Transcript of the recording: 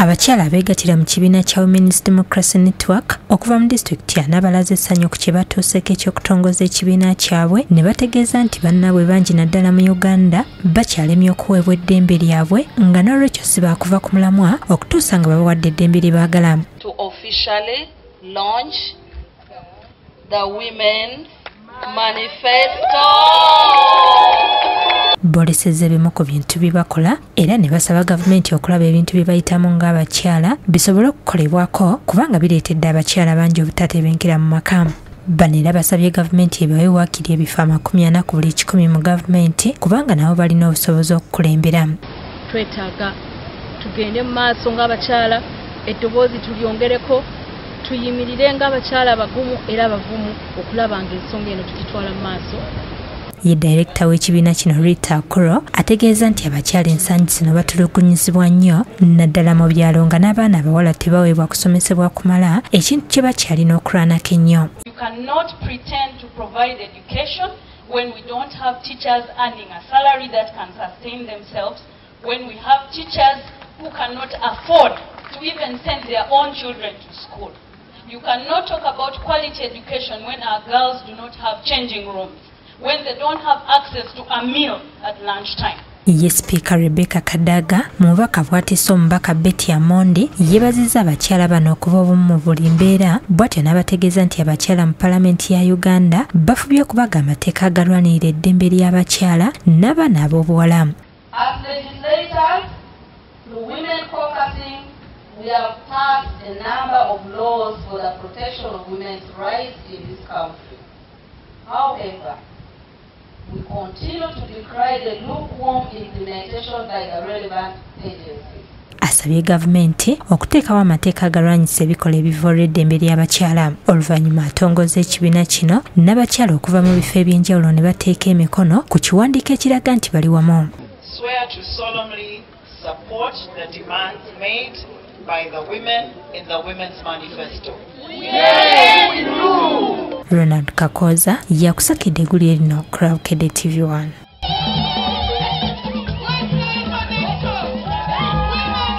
Abakyala abeegattira mu kibiina kya Women's Democracy Network okuva mu disitulikiti ya Nabalaza essanyu ku kye batuuseeko eky'okutongoza ekibiina kyabwe ne bategeeza nti bannaabwe bangi naddala mu Uganda bakyalemye okuweebwa eddembe lyabwe nga n'olwekyo si baakuva ku mulamwa okutuusa nga babawadde eddembe lye baagala. To officially launch the Women's Manifesto. Boolesezza ebimu ku bintu bye bakola era ne basaba gavumenti okulaba ebintu bye bayitamu ng'abakyala bisobole okukolebwako kubanga bireetedde abakyala bangi obutatebenkera mu maka. Bano era basabye gavumenti ebawe waakiri ebifo 40 ku buli 100 mu gavumenti kubanga nabo balina obusobozi okukulembera. Twetaaga tugende mu maaso ng'abakyala, eddoboozi tulyongereko, tuyimirire ng'abakyala abagumu era abavumu okulaba ng'ensonga eno tugitwala mu maaso. Ye dayirekita w'ekibiina kino Rita Akuro ategeeza nti abakyala ensangi zino batulugunyizibwa nnyo naddala mu byalo nga n'abaana abawala tebaweebwa kusomesebwa kumala, ekintu kye bakyalina okulwanako ennyo. You cannot pretend to provide education when we don't have teachers earning a salary that can sustain themselves, when we have teachers who cannot afford to even send their own children to school. You cannot talk about quality education when our girls do not have changing rooms, when they don't have access to a meal at lunchtime. Ye Sipiika Rebecca Kadaga mu bubaka bw'atisse omubaka Betty Amondi yeebazizza abakyala bano okuba obumu mu buli mbeera, bw'atyo n'abategeeza nti abakyala mu Palamenti ya Uganda bafubye okubaga amateeka agalwanirira eddembe ly'abakyala n'abaana ab'obuwala. As legislators, through women caucusing, we have passed a number of laws for the protection of women's rights in this country. However, we continue to decry the lukewarm implementation by the relevant agencies. Asabye gavumenti okuteekawo amateeka agalwanyisa ebikolwa ebivoola eddembe ly'abakyala. Oluvannyuma atongoza ekibiina kino n'abakyala okuva mu bifo eby'enjawulo ne bateeka emikono ku kiwandiiko ekiraga nti bali wamu. Swear to solemnly support the demands made by the women in the Women's Manifesto. Yes, we do. Ronald Kakoza yakusakidde eggulire lino ku Bukedde TV 1.